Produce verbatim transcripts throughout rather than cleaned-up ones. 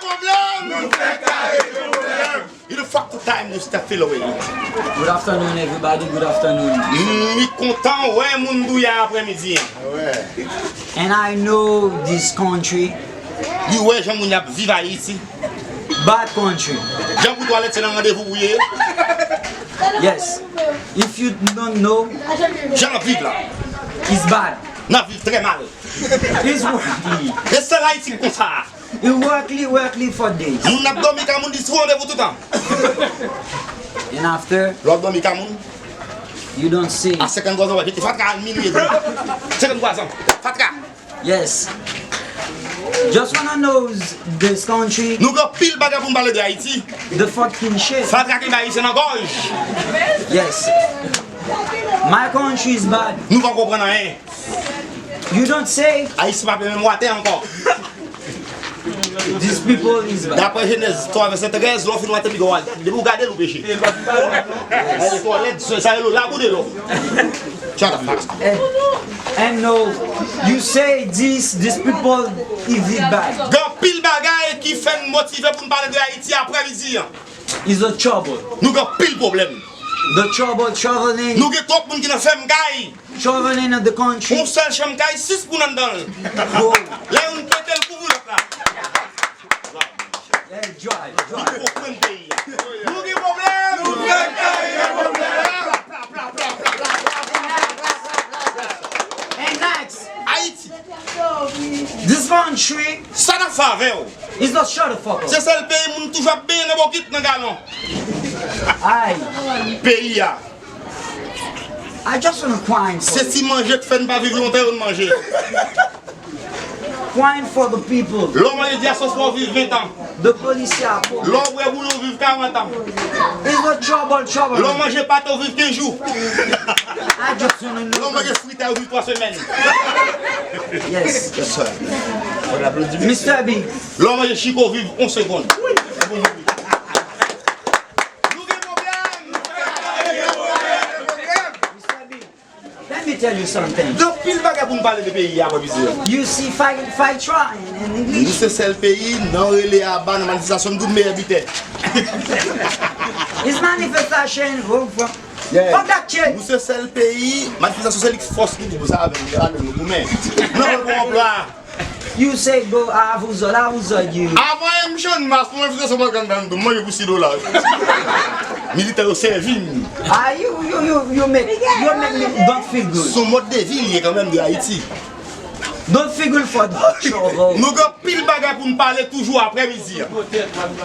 Pwoblèm! Nou fè kare de pwoblèm! It's the fuck time to step feel away. Good afternoon, everybody. Good afternoon. M kontan wè moun Douya aprèmidi an. And I know this country. Li wè jan moun y ap viv Ayiti. Bad country. Jan pou twalèt se nan randevou pou ye. Yes. If you don't know, jan n ap viv la, it's bad. N ap viv trè mal. It's worldly. E sèl Ayiti ki konsa. It's worldly, worldly for days. Moun ap dòmi ka moun di sou randevou toutan. And after, lè w ap dòmi ka moun, you don't see. A senkanntwa zan, w ap jete fatra al minui edmi. Senkanntwa zan. Fatra. Yes. Just wanna know this country. Nou gen pil bagay pou n pale de Ayiti. The fucking shit. Fatra kenbe Ayisyen nan gòj. Yes. My country is bad. Nou pa konprann anyen. You don't say. Ayisyen pa peye menm watè ankò. These people is bad. Daprè Jenèz twa vèsè trèz, lè w fin watè piga w al, depi w gade l ou peche. Ay twalèt, sa yo labou de lò. Shut up, Max. And, and no, you say this, these people is it bad. Gen anpil bagay ki fè n motive pou n pale de Ayiti aprèmidi an. Is a trouble. Nou gen anpil pwoblèm. The trouble traveling. Nou gen twòp moun ki nan fèm kay. Traveling of the country. Yon sèl chanm kay, sis moun anndan l. Lè youn pete l kouvri lòt la. Yeah, drive, drive. Nou konprann peyi a. Nou gen pwoblèm. Nou fè kay gen pwoblèm. And next. Ayiti. This country. Sa n ap fè avè w? Is not shut the fuck up. Se sèl peyi moun toujou ap benyen nan bokit nan galon. Ay. Peyi a. I just wanna crying for. Se ti manje k fè n pa viv lontan yo n manje. Crying for the people. Lè w manje dyaspora w viv ven tan. The police a po. Lè w bwè boule w viv karant an. It's the trouble, trouble. Lè w manje pate w viv kenz jou. I just wanna know. Lè w manje fritay w viv twa semèn. Yes. Mister B. Lè w manje chiko w viv yon segonn. Nou gen pwoblèm. Mister B. Let me tell you something. Gen anpil bagay pou n pale de peyi a, mwen, mizè. You see, if I, if I try in, in English. Nou se sèl peyi, nan rele aba, nan manifestasyon, m tout meyè bitè. It's manifestation, oh, fuck. Yeah. Fuck that shit. Nou se sèl peyi, manifestasyon se li k fòs nou pou sa avè nou, avè nou goumen. Nou nan pran anplwa. You say go a Avouzò, la Avouzò you. Avan M Chanmas, mwen fè sou Morgan Dandou, mwen pou sis dola. Militè yo sèvi m. Ah, you, you, you, you make, you make me don't feel good. Son mòd de vi li ye kanmenm de Ayiti. Don't feel good for the trouble. Nou gen pil bagay pou n pale toujou aprè midi an.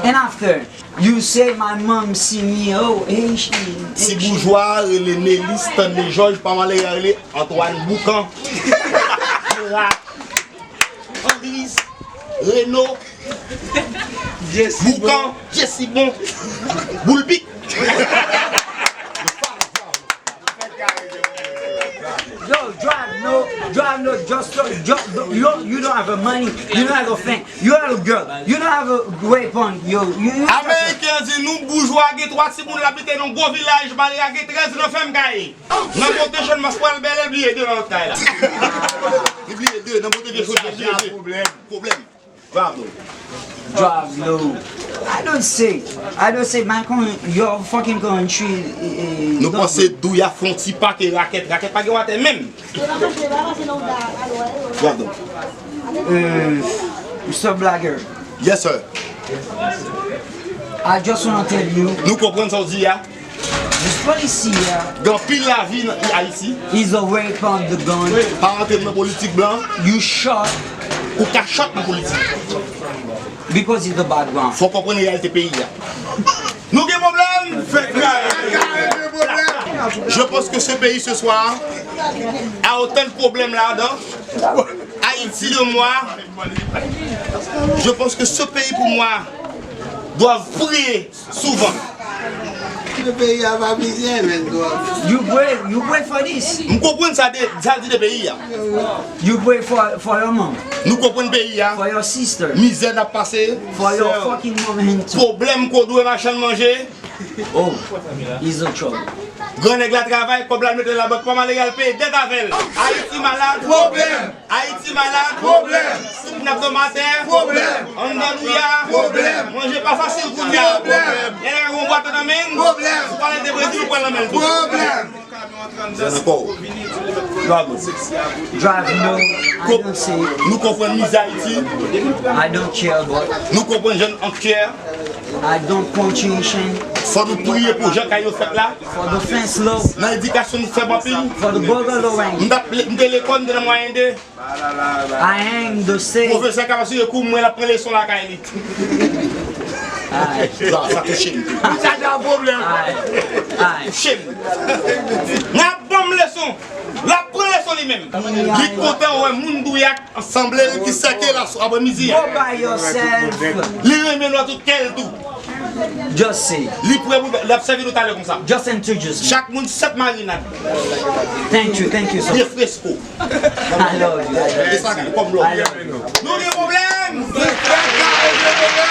And after, you say my mom see me, oh, hey, she, ti boujwa rele Nelly, Stanley George, pa malere a rele Antoine Boucan. Andris, Reno, Boukan, Jesibon, Boulpik. Yo, drive no, drive no, just, just, you don't, you don't have a money, you don't have a thing, you have a girl, you don't have a weapon, yo, you, you. Ameriken di nou boujwa gen twa timoun l abite nan gwo vilaj, malere a gen trèz nan fèm kay. Nan kote Channmas pral bèlè, l bliye de nan lòt kay la. Li bliye de nan kote vye chodyè, vye je. Pwoblèm. Pwoblèm. Bravo. Drive low. I don't say, I don't say my con, your fucking country, eh, eh, nou panse Douya fè yon ti pake rakèt, rakèt pa gen watè menm. Bravo. Euh, Mister Blagger. Yes, sir. I just wanna tell you. Nou konprann sa w di a. This policy here. Gen anpil lavi nan Ayiti. Is a rape of the gun. Pa rantre nan politik blan. You shot. Ou ka shot nan politik. Because it's the background. Fò w konprann reyalite peyi a. Nou gen pwoblèm. Je pense que ce pays ce soir a autant de problèmes là-dedans. Haïti de moi. Je pense que ce pays pour moi doit prier souvent. Le peyi a pa plizyè, men, bro. You pray, you pray for this. M konprann sa de, sa di de peyi a. You pray for, for your mom. Nou konprann peyi a. For your sister. Mizè n ap pase. For your fucking mom and too. Pwoblèm kou dwe machann manje. Oh, he's in trouble. Gran nèg la travay, kòb la l mete nan labank, pa male al peye dèt avè l. Ayiti malad, pwoblèm. Ayiti malad, pwoblèm. Soup n ap nan matè, pwoblèm. Anndan douya, pwoblèm. Manje pa fasil kounye a, pwoblèm. Yè nèg la gen yon bwat nan men l, pwoblèm. Si w pale de Brezil, ou pral nan men l tou. Pwoblèm. Zen ankò. Drive, no, I don't say it. Nou konprann mizè Ayiti. I don't care about it. Nou konprann jan n ankyè. I don't continuation. Fò nou priye pou jan kay yo fèt la. For the fence low. Nan edikasyon nou fèb anpil. For the bungalow rank. M t ap, m te lekòl, m te nan mwayen de. I am the same. Pwofesè k ap asire kou, mwen l ap pran leson lakay li. Ay. Sa, sa touche m tou. Sa se yon pwoblèm. Ay. Ay. Touche m. N ap ban m leson. L ap pran leson li menm. Li kontan wè moun douyak ansanble l ki sèke la sou aprè midi a. Go by yourself. Li renmen nou tout kè l tou. Just say. Li prè pou l ap sèvi nou talè konsa. Just introduce me. Chak moun sèt marinad. Thank you, thank you so much. Byen fresko. I love you. E sa ki kòm lòt. I love you. Nou gen pwoblèm. Se fè kare gen pwoblèm.